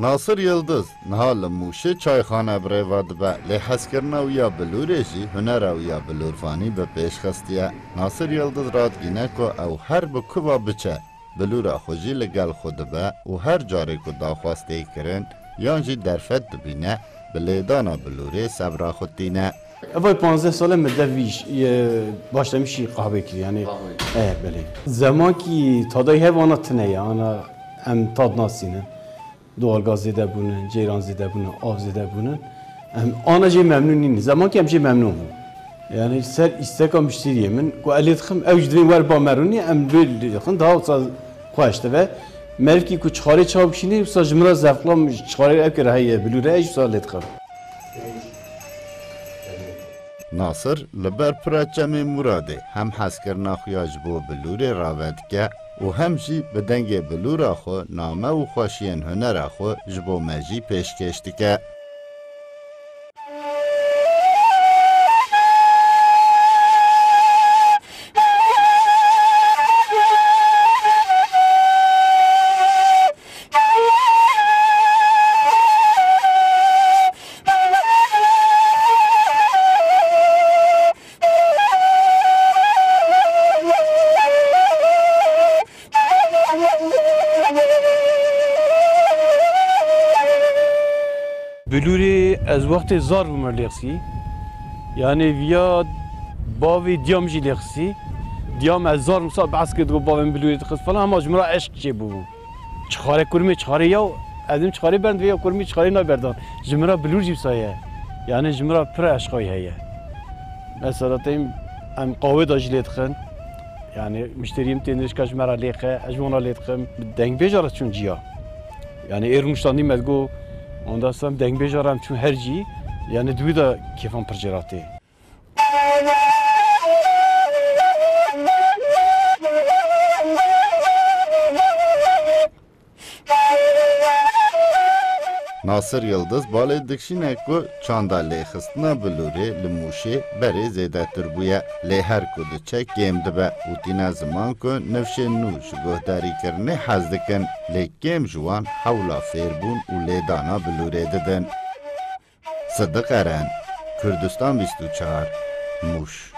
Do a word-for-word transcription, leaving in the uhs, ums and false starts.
Nasir Yildiz niha li Mûşê çayxane bi rêve dibe, lê hezkirina wî ya bilûrê jî hunera wî ya bilûrvanî bi pêş xistiye. Nasir Yildiz radigîne ku ew her bi ku ve biçe, bilûra xwe jî li gel xwe dibe û her carê ku daxwaz tê kirin yan jî derfet dibîne, bi lêdana bilûrê sebra xwe tîne. Evay panzdeh sale min dev vî iş, e, başlamışî qahwe kir, yani. Qahwe. E, belê. Zemankî tadayî hev ana tune ye, ana em tad nasînin. Doğalgaz zêde bûnin, ceyran zêde bûnin, av zêde bûnin. Em ana jê memnûn nîn. Zemankî em jê memnûn bûn. Yani ser îsteka müşteriyê min, ku ez lê dixim, ew ji divên wer ba me rûnî, em lê lê dixin, daha wisa xweş dibe. Merivkî ku çixarê çawa bikişînî, wisa ji min re zevqla çixarê ew kir heye, bilûre, ez jî wisa lê dixim. Nasir li ber pira çemê Muradê hem hezkirina xwe ya ji bo bilûrê rave dike û hem jî bi dengê bilûra xwe name û xweşiyên hunera xwe ji bo me jî pêşkêş dike. Bilûrê ez wextê zar bûme lêxisî. Yani viya bavê diyam jî lêxisî. Diyam ez zar wisa behs kir, digot bavê min bilûrê dixist falan, ama ji min re eşq çêbûbû. Çixare kurmê çixare ya, ez dim çixare berndive ya kurmê çixare naberdan. Ji min re bilûr jî wisa ye. Yani ji min re pir eşqayî heye. Mesela teyim em qawê de jî lê dixin. Yani müşteriyê min tên rişka ji me re lê xe, ez ji wan re lê dixim. Dengbêja re çûn ciya. Yani êr nuştandî me digo, onda sem dengbêja re em çûn her cî. Yani di wî de kêfan pir cêra tê. Nasir Yildiz balê dikişîne ku çanda lêxistina bilûrê li Mûşê berê zêdetir bûye, lê her ku diçe kêm dibe û tîne ziman ku nifşên nû ji guhdarîkirinê hez dikin, lê kêm ji wan hewla fêrbûn û lêdana bilûrê didin. Sidiq Eren, Kurdistan bîst û çar, Mûş.